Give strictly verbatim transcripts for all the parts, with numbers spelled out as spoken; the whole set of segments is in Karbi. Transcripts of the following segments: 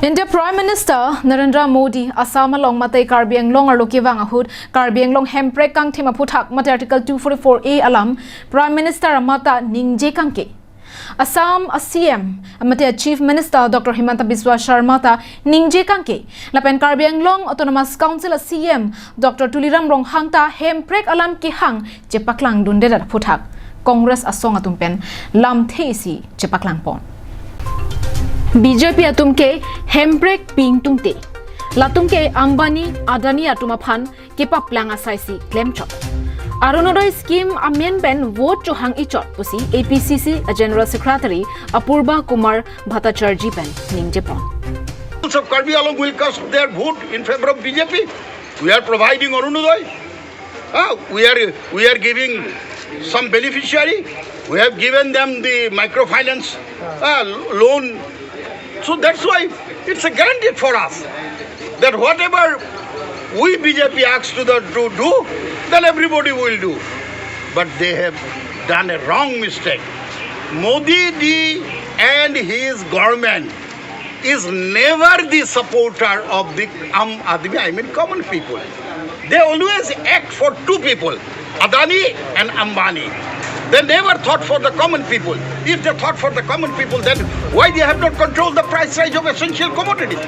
India Prime Minister Narendra Modi Assam along mate Karbi Anglong arlo kevang ahut Karbi Anglong hemprek kangthim aphuthak mate Article two forty-four A alam Prime Minister amatha ningje kangke. Assam a C M mate a Chief Minister Doctor Himanta Biswa Sarma ta ningje kangke. Lapen Karbi Anglong Autonomous Council a C M Doctor Tuliram Ronghang ta hemprek alam kehang chepaklangdundedet aphuthak Congress asong atum pen lamthe isi chepaklangpon. B J P atum ke hemprek ping tungte. Latum ke Ambani, Adani atum aphan kepaplang asai si klemchot. Arunodoi scheme amen pen vote chohang ichot pusi A P C C a General Secretary Apurba Kumar Bhattacharjee pen ningjepon. Of Karbi Anglong will cast their vote in favor of B J P. We are providing Arunodoi. Ah, we are we are giving some beneficiary. We have given them the microfinance uh, loan. So that's why it's a guarantee for us that whatever we B J P asks to, the, to do, then everybody will do. But they have done a wrong mistake. Modi ji and his government is never the supporter of the Aam Aadmi, I mean common people. They always act for two people, Adani and Ambani. They never thought for the common people. If they thought for the common people, then why they have not controlled the price rise of essential commodities?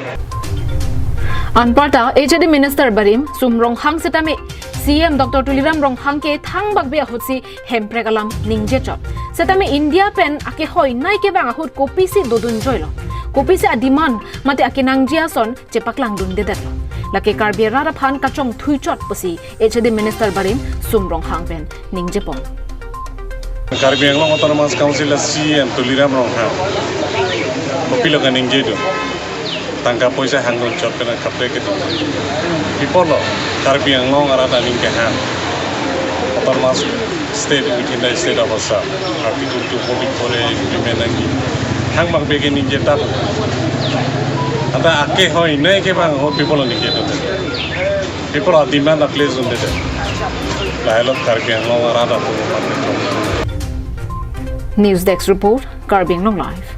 Anparta H A D Minister barim Sum Ronghang setame C M Doctor Tuliram Ronghang ke thangbakbe ahutsi hemprek alam ningjechot. Setame India pen akehoi nai kevang ahut kopisi dodunjoilo. Kopisi a demand mate akenangji ason chepaklangdundedetlo. Lake Karbi arat aphan kachongthuichot pusi H A D Minister barim Sum Ronghang pen ningjepon. Karbi Anglong Autonomous Council a C M Tuliram Ronghang. Kopilo kaningjedun. Tangka poisa hangdun chot pen kaprek kedo. Pi apotlo Karbi Anglong arat aning kehang. Autonomous state within the state of Assam. Article two forty-four A implement nangji. Thangbakbe ke ningje tap. Anta akehoi nai kevang ahut pi apotlo ningjedun. Pi apotlo a demand a place dunde. Lahelo Karbi Anglong arat atum. News Desk Report, Karbi Anglong Live.